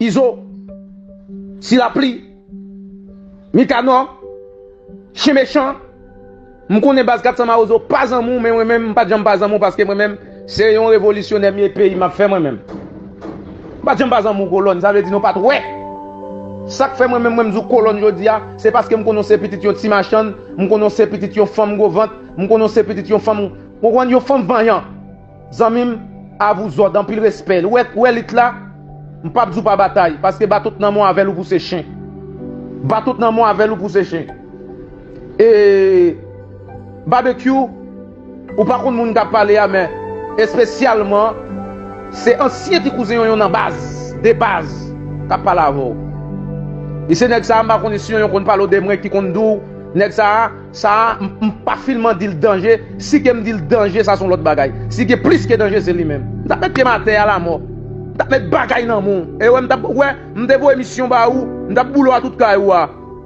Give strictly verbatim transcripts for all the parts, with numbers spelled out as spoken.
Izo, Ti Lapli, Mikanò, Chen Mechan, m konnen baz kat san Mawozo pa zanmi w, men mwen menm m pa t janm pa zanmi w, paske mwen menm se yon revolisyonè m ye, peyi m ap fè mwen menm. M pa t janm pa zanmi w, Kolòn, sa vle di nou pa t wè. Sa k fè mwen menm mwen m di w Kolòn jodi a, se paske m konnen w se pitit yon ti machann, m konnen w se pitit yon fanm gwo vant, m konnen w se pitit yon fanm, w konprann, yon fanm vanyan. Zanmi m, a vous ordres, anpil respè. Ou wè, ou wè lit la, m p ap di w pa batay, paske ba tout nan mwen avè l ou pouse chen. Ba tout nan mwen avè l ou pouse chen. E Babekyou, ou pa konn moun k ap pale a, men espesyalman, se ansyen ti kouzen Yonyon nan baz, de baz, k ap pale avè w. E se nèg sa a, m pa konnen si Yonyon konn pale w de mwen ki konn di w, nèg sa a, Sa a, m, m pa filman di l danje. Si ke m di l danje, sa se yon lòt bagay. Si gen plis ke danje, se li menm. M t ap met pye m atè a lamò. M t ap met bagay nan men w. E wè, m t ap, wè, m te voye misyon ba ou. M t ap boule w a tout kay ou a.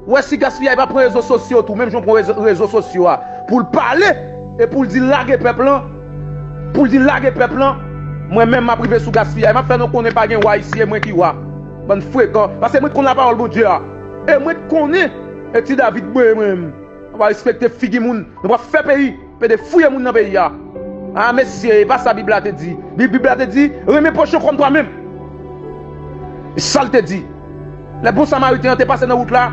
Wè si gaspiyay pa pran rezo sosyo tou, menm jan w pran rezo, rezo sosyo a. Pou l pale, e pou l di l lage pèp lan. Pou l di l lage pèp lan. Mwen menm, m ap rive sou gaspiyay. M ap fè nou konnen pa gen wa isi, e mwen ki wa. Bann frekan. Paske mwen t konn lapawòl Bondye a. E mwen t konnen. E ti David mwen menm. Nou pa respekte figi moun. Nou pa fè peyi. Pede fouye moun nan peyi a. A, mesye, e pa sa Bib la te di. Bib, Bib la te di, renmen pwochen w kòm twa menm. E sa l te di. Lè bon samariten an te pase nan wout la,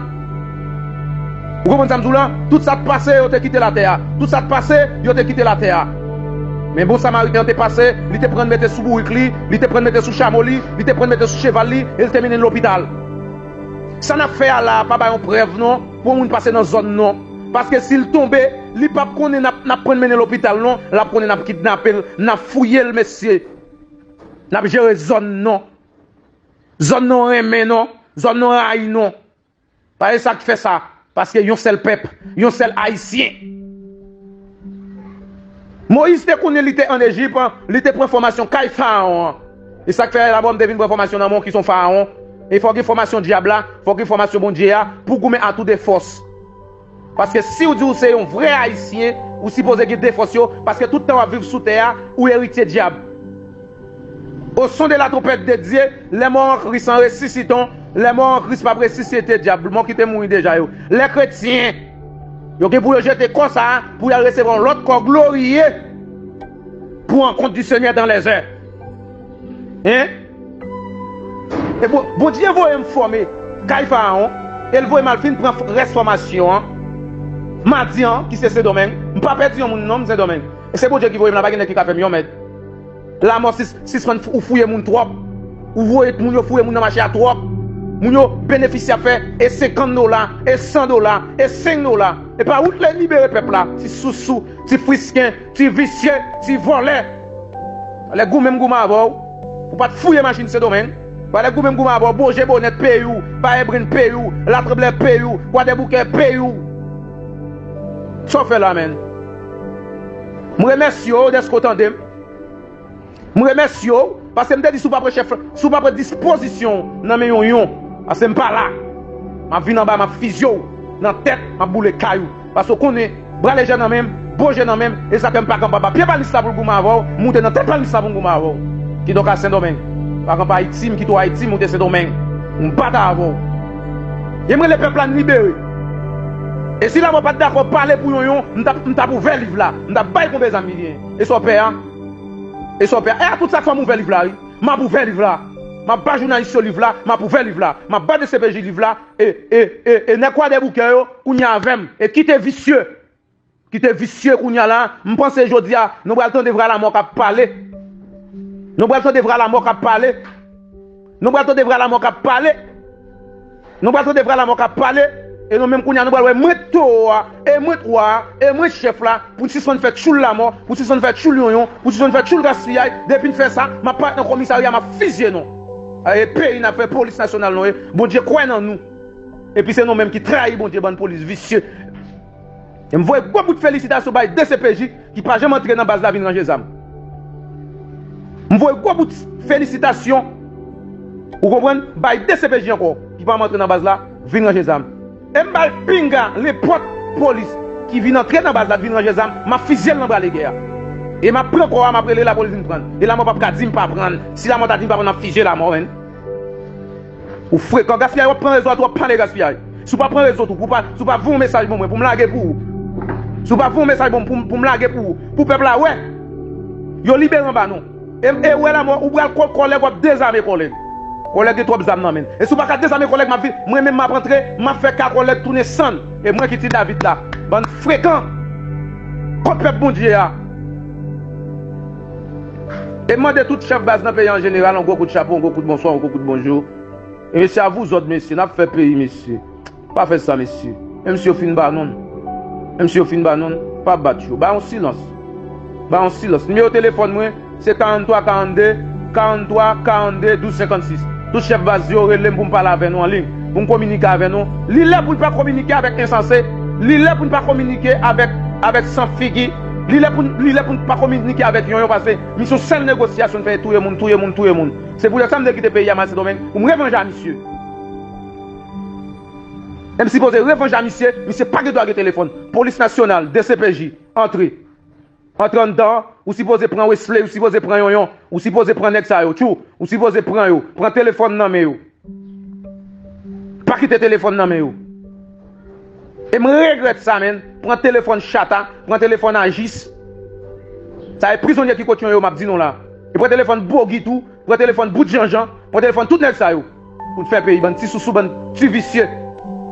ou konprann sa m di w la? Tout sa t pase, yo te kite latè a. Tout sa t pase, yo te kite latè a. Men bon samariten an te pase, li te pran mete sou bourik li, li te pran mete sou chamo li, li te pran mete sou cheval li, e li te mennen l lopital. Sa n ap fè a la a pa bay yon prèv non, pou yon moun pase nan zòn non. Paske si l tonbe, li p ap konnen n ap, n ap pran mennen lopital non, l ap konnen n ap kidnape l, n ap fouye l, mesye. N ap jere zòn non. Zòn non renmen non, zòn non rayi non. Pa e sa k fè sa, paske yon sèl pèp, yon sèl Ayisyen. Moyiz te konnen li te ann Ejip, li te pran fòmasyon kay Farawon an. E sa k fè la bò m te vin pran fòmasyon nan men w ki se yon Farawon. E fò w gen fòmasyon dyab la, fò w gen fòmasyon Bondye a, pou w goumen a tou de fòs. Paske si w di w se yon vrè Ayisyen, ou sipoze gen de fòs yo, paske tout tan w ap viv sou tè a, ou eritye dyab. Au son de la trompette de Dieu, les morts en Christ en ressuscitons, les morts en Christ p ap resisite, dyab, mò ki te mouri deja yo. Lè kretyen, yo gen pou yo jete kò sa a, pou y al resevwa yon lòt kò gloriye, pour rencontre du Seigneur dans les airs. Hein? E bon, Bondye voye m fòme kay Farawon, e l voye m al fin pran f-, rès fòmasyon an. Madi an, ki se Sendomeng, m pa pèdi yon moun non, m Sendomeng. E se Bondye ki voye m la, pa gen nèg ki ka fè m yon mèd. Lamò sis-, sispann f-, ou fouye moun twòp. Ou voye moun yo fouye moun nan mache a twòp. Moun yo benefisye ap fè e senkant dola, e san dola, e senk dola. E pa ou t le libere pèp la, ti sousou, ti frisken, ti visye, ti vòlè. Lè goumen m goumen avè w, ou pa t fouye machin Sendomeng. Lè goumen m goumen avè w, Boje Bonèt peyi w, Bayè Brenn peyi w, Latranblè peyi w, Kwadèboukè peyi w. Sa w fè la menm? M remèsye w dèske w tande m. M remèsye w, paske m te di si w pa pran chèf, si w pa pran dispozisyon w nan men Yonyon, paske m pa la. M ap vin anba, m ap fizye w nan tèt, m ap boule kay ou. Paske w konnen, bra lejè nan men m, bon je nan men m, e sa fè m pa kapab ba pye palmis la pou l goumen avè w, m moute nan tèt palmis la pou m goumen avè w. Kidonk a Sendomeng. Pa kanpe Ayiti, m kite w Ayiti, m moute Sendomeng. M bat avè w. E m rele pèp la n libere. E si Lamò pa t dakò pale pou Yonyon, m t ap, m t ap ouvè liv la. M t ap bay konbyen zam li genyen. E sa w pè a? E sa w pè a? E a tout sa k fè m ouvè liv la, wi. M ap ouvè liv la. M ap ba jounalis yo liv la. M ap ouvè liv la. M ap ba D C P J liv la. E, e, e, e nèg Kwadèboukè yo, kounye a avè m. E kite visye. Kite visye kounye a la. M panse jodi a, nou pral tande vwa Lamò k ap pale. Nou pral tande vwa Lamò k ap pale. Nou pral tande vwa Lamò k ap pale. Nou pral tande vwa Lamò k ap pale. E nou menm kounye a, nou pral wè mwen towo a, e mwen wa a, e mwen chèf la, pou n sispann fè tchoul Lamò, pou n sispann fè tchoul Yonyon, pou n sispann fè tchoul gaspiyay. Depi n fè sa, m ap parèt nan komisarya, m ap fizye nou. E peyi n ap fè polis nasyonal nou ye. Bondye kwè nan nou. Epi se nou menm ki trayi Bondye, bann polis visye. E m voye gwo bout felisitasyon bay D C P J ki pa janm antre nan baz la vin ranje zam. M voye gwo bout felisitasyon, ou konprann, bay D C P J ankò, ki pa janm antre nan baz la vin ranje zam. E m bay pinga nenpòt polis ki vin antre nan baz la, vin ranje zam, m ap fizye l nan bra legè a. E m ap pran kò a, m ap rele lapolis vin pran l. E Lamò p ap ka di m pa pran l. Si Lamò ta di m pa pran l, m ap fizye Lamò, menn. Ou frekan, gaspiyay, w ap pran rezo a tou, w ap pale gaspiyay. Si w pa pran rezo tou, pou pa, si w pa voye yon mesaj ban mwen, pou m lage pou ou. Si w pa voye yon mesaj ban m, pou, pou m lage pou ou. Pou pèp la wè. Yo libere anba non. E, e w wè Lamò, ou pral kò-, kòlèg, w ap dezame kòlèg. Kòlèg gen twòp zam nan men l. E si w pa ka dezame kòlèg, m ap vin, mwen menm m ap antre, m ap fè ka kòlèg tounen sann. E mwen ki Ti David la. Bann frekan. Kot pèp Bondye a? E m mande tout chèf baz nan peyi an jeneral, yon gwo kout chapo, yon gwo kout bonswa, yon gwo kout bonjou. E mesye, a vous autres, mesye, n ap fè peyi, mesye. Pa fè sa, mesye. Menm si yo fin ba nou l. Menm si yo fin ba nou l, pa bat yo. Ba yon silans. Ba yon silans. Nimewo telefòn mwen, se karannntwa karannde, karannntwa karannde, douz senkannsis. Tout chèf baz yo rele m pou m pale avè nou an liy, pou m kominike avè nou. Li lè pou n pa kominike avèk ensanse. Li lè pou n pa kominike avèk, avèk san figi. Li lè pou n, li lè pou n pa kominike avèk yonyon, paske misyon sèl negosyasyon n fè touye moun, touye moun, touye moun. Se poutèt sa m te kite peyi a, m al Sendomeng, pou m revanje a misye. E m sipoze revanje a misye, misye pa gen dwa gen telefòn. Polis nasyonal, D C P J, antre. Antre anndan, ou sipoze pran Wesley, ou sipoze pran Yonyon, ou sipoze pran nèg sa yo, tchou, ou sipoze pran yo, pran telefòn nan men yo. Pa kite telefòn nan men yo. E m regrèt sa, menn. Pran telefòn Chata, pran telefòn Ajis. Sa e prizonye ki kot Yonyon, m ap di nou la. E pran telefòn Bogi tou, pran telefòn bout janjan, pran telefòn tout nèg sa yo. Pou n fè peyi, bann ti sousou, bann ti visye.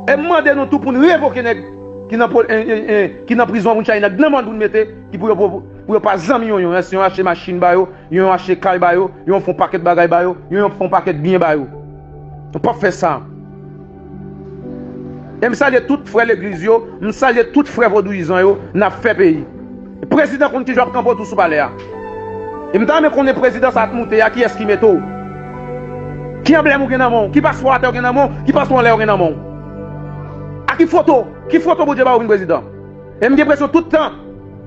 E m mande nou tou pou n revoke nèg ki nan po-, en, en, en, ki nan prizon, pou n chache nèg nan mòn pou n mete, ki pou yo, pou, pou yo pa zanmi Yonyon, en, si yo achte machin ba yo, Yonyon achte kay ba yo, Yonyon fè yon pakèt bagay ba yo, Yonyon fè yon pakèt byen ba yo. Nou p ap fè sa. E m salye tout frè legliz yo, m salye tout frè vodouyizan yo, n ap fè peyi. Prezidan konn kijan w ap kanpe otou sou palè a. E m ta renmen konnen prezidan sa ap moute a, kiyès ki mete w? Ki anblèm ou gen nan men w? Ki paspò atè w gen nan men w? Ki paspò anlè w gen nan men w? A ki foto? Ki foto Bondye ba ou vin prezidan? E m gen enpresyon tout tan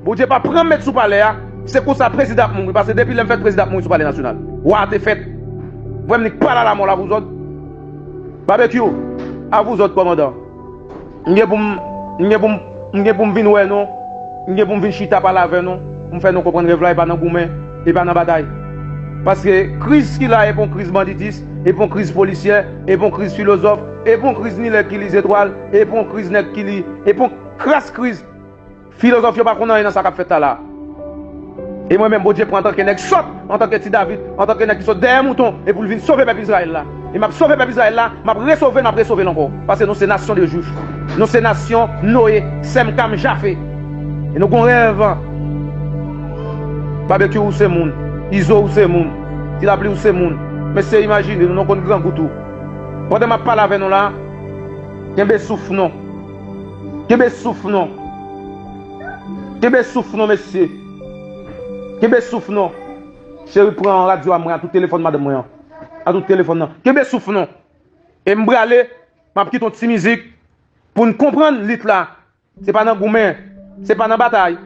Bondye pa pran m met sou palè a, se konsa prezidan ap mouri, paske depi lè m fèt prezidan ap mouri sou palè nasyonal. Wa a te fèt. Vwè m nik pale a Lamò la, vous autres. Babekyou, a vous autres, kòmandan. M gen pou m, m gen pou m, m gen pou m vin wè nou, m gen pou m vin chita pale avè nou, pou m fè nou konprann rèv la e pa nan goumen, e pa nan batay. Paske kriz ki la e pa yon kriz banditis, e pa yon kriz polisyè, e pa yon kriz filozòf, e pa yon kriz ni lè ki li zetwal, e pa yon kriz nèg ki li, e pa yon kras kriz. Filozòf yo pa konn anyen nan sa k ap fèt la la. E mwen menm, Bondye pran antanke nèg sòt, antanke ti David, antanke nèg ki sot dèyè mouton, e pou l vin sove pèp Izrayèl la. E m ap sove pèp Izrayèl la, m ap resove l, m ap resove l ankò. Paske nou se nasyon de Jwif. Nou se nasyon Noye, Sèm, Kam, Jafe. E nou gon rèv. Babekyou, ou se moun. Izo, ou se moun. Ti Lapli, ou se moun. Mesye, imajine nou, nou konn grangou tou. Pandan m ap pale avè nou la, kenbe souf nou. Kenbe souf nou. Kenbe souf nou, mesye. Kenbe souf nou. Cheri, pran radyo a mwen, a tout telefòn madanm mwen an. A tout telefòn nan. Kenbe souf nou. E m prale, m ap kite yon ti mizik pou n konprann lit la. Se pa nan goumen, se pa nan batay,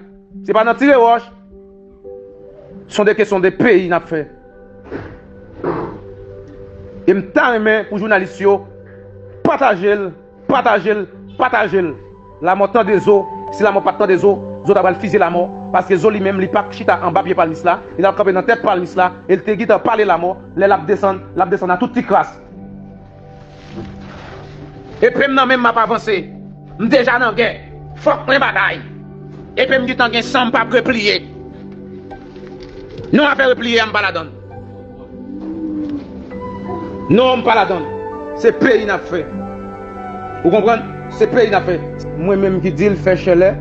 se pa nan tire wòch. Se yon de kesyon de peyi n ap fè. E m ta renmen pou jounalis yo pataje l, pataje l, pataje l. Lamò tande zo, si Lamò pa t tande zo, zo ta pral fizye Lamò, paske zo li menm li pa chita anba pye palmis la, li t ap kanpe nan tèt palmis la, e l te gentan pale Lamò, lè l ap desann, l ap desann a tout ti kras. Epe m nan men m, m ap avanse. M deja nan gè. Fòk mwen batay. Epe m gentan gen san, m p ap repliye. Non, afè repliye a, m pa ladann. Non, m pa ladann. Se peyi n ap fè. Ou konprann? Se peyi n ap fè. Mwen menm ki di l fè chèlè.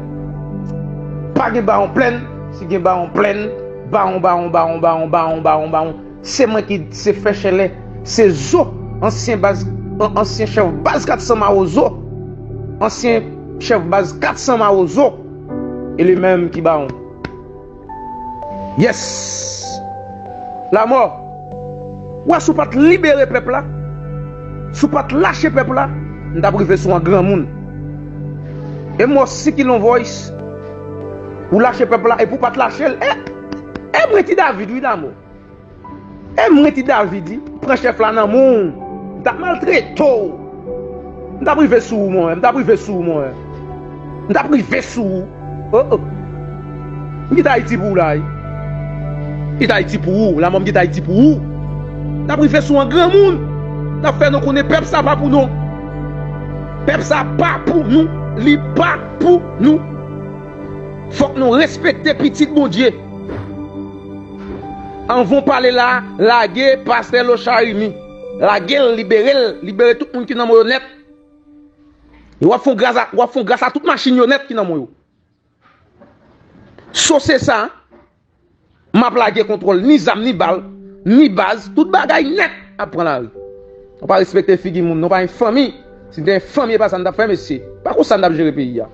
Pa gen bawon plèn. Si gen bawon plèn, bawon, bawon, bawon, bawon, bawon, bawon, bawon. Se mwen ki se fè chèlè, se zo, ansyen baz, an-, ansyen chèf baz kat san Mawozo, ansyen chèf baz kat san Mawozo, e li menm ki bawon. Yes! Lamò, w a si w pa t libere pèp la, si w pa t lache pèp la, n t ap rive sou an granmoun. E m wè w sikile yon voice, ou lache pèp la, epi w pa t lache l, e, e mwen Ti David wi Lamò. E mwen Ti David, wi, pran chèf la nan men w. M t ap maltrete w. M t ap rive sou ou, monchè. M t ap rive sou ou, monchè. M t ap rive sou ou. Oh, oh. M kite Ayiti pou ou la, wi. M kite Ayiti pou ou. Lamò, m kite Ayiti pou ou. M t ap rive sou an granmoun. N ap fè nou konnen pèp sa pa pou nou. Pèp sa pa pou nou. Li pa pou nou. Fòk nou respekte pitit Bondye. Anvan w pale la, lage pastè Lochard Remy. Lage l, libere l, libere tout moun ki nan men yo nèt. E w ap fè yon gras a, w ap fè yon gras a tout machin yo nèt ki nan men yo. Sose sa, m ap lage kontwòl ni zam, ni bal, ni baz, tout bagay nèt ap pran lari. Nou pa respekte figi moun, nou pa gen fanmi. Si n te gen fanmi, e pa sa n t ap fè, mesye. Pa konsa n t ap jere peyi a.